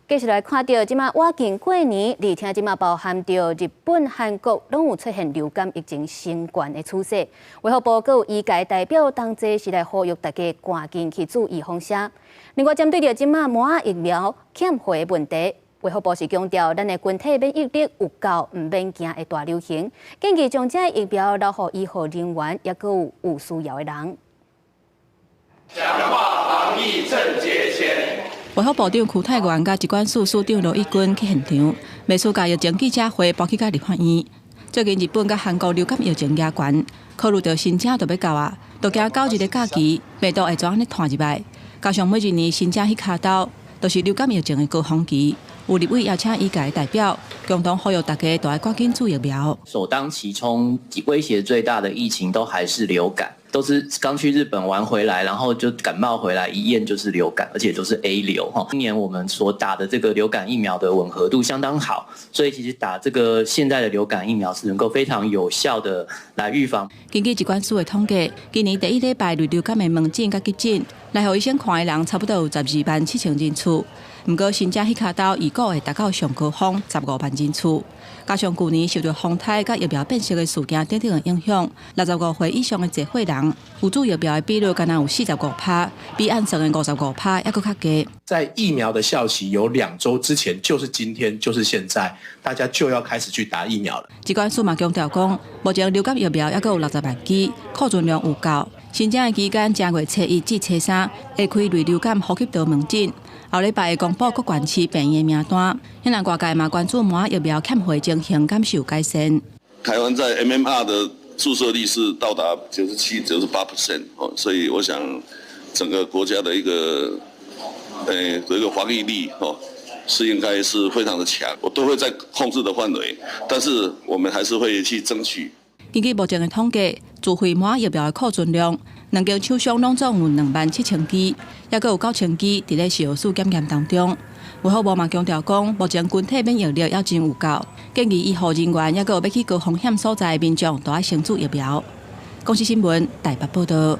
繼續來看著，這馬倚近過年，而且這馬包含著日本、韓國，攏有出現流感疫情升懸的趨勢。衛福部閣有醫界代表同齊是來呼籲大家趕緊去注預防針。另外，針對著這馬莫仔疫苗欠貨的問題，衛福部是強調，咱的群體免疫力有夠，毋免驚會大流行。建議將這疫苗留予醫護人員，抑閣有有需要的人。強化防疫鄭潔謙。衛福部長邱泰源佮疾管署署長羅一鈞去現場，袂輸共疫情記者會搬去到立法院。最近日本佮韓國流感疫情加懸，考慮著新正就欲到啊，就驚九日的假期病毒會怎按呢傳入來。加上每一年新正彼跤晝，都是流感疫情的高峰期，有立委邀請醫界代表，共同呼籲大家都愛趕緊注疫苗。首當其衝，威脅最大的疫情都還是流感。都是剛去日本玩回來，然後就感冒回來，一驗就是流感，而且都是 A 流哈。今年我們所打的這個流感疫苗的吻合度相當好，所以其實打這個現在的流感疫苗是能夠非常有效的來預防。根據疾管署的統計，今年第一禮拜類流感的門診佮急診，來予醫生看的人差不多有12萬7千人次。毋過新正彼跤晝預估會達到上高峰15萬人次。加上舊年受著風颱佮疫苗變色的事件等等的影響，65歲以上的濟歲人有注疫苗的比率，敢若有45趴，比按算的55趴猶閣較低。在疫苗的效期有2周之前，就是今天，就是現在，大家就要開始去打疫苗了。疾管署嘛強調講，目前流感疫苗猶閣有60萬劑，庫存量有夠。新正的期間，正月初一至初三會開類流感呼吸道門診。後禮拜會公布各縣市病院的名單，現在外界嘛關注莫仔疫苗欠貨情形，敢是有改善。台灣在 MMR 的注射率是到達97、98% 哦，所以我想整個國家的一個這個防疫力哦，是應該是非常的強，我都會在控制的範圍，但是我們還是會去爭取。根據目前的統計，自費莫仔疫苗的庫存量，兩間廠商攏總有2萬7千劑，猶閣有9千劑佇咧食藥署檢驗當中。衛福部嘛強調講，目前群體免疫力猶真有夠，建議醫護人員猶閣有欲去高風險所在的民眾，都愛先注疫苗。公視新聞台北報導。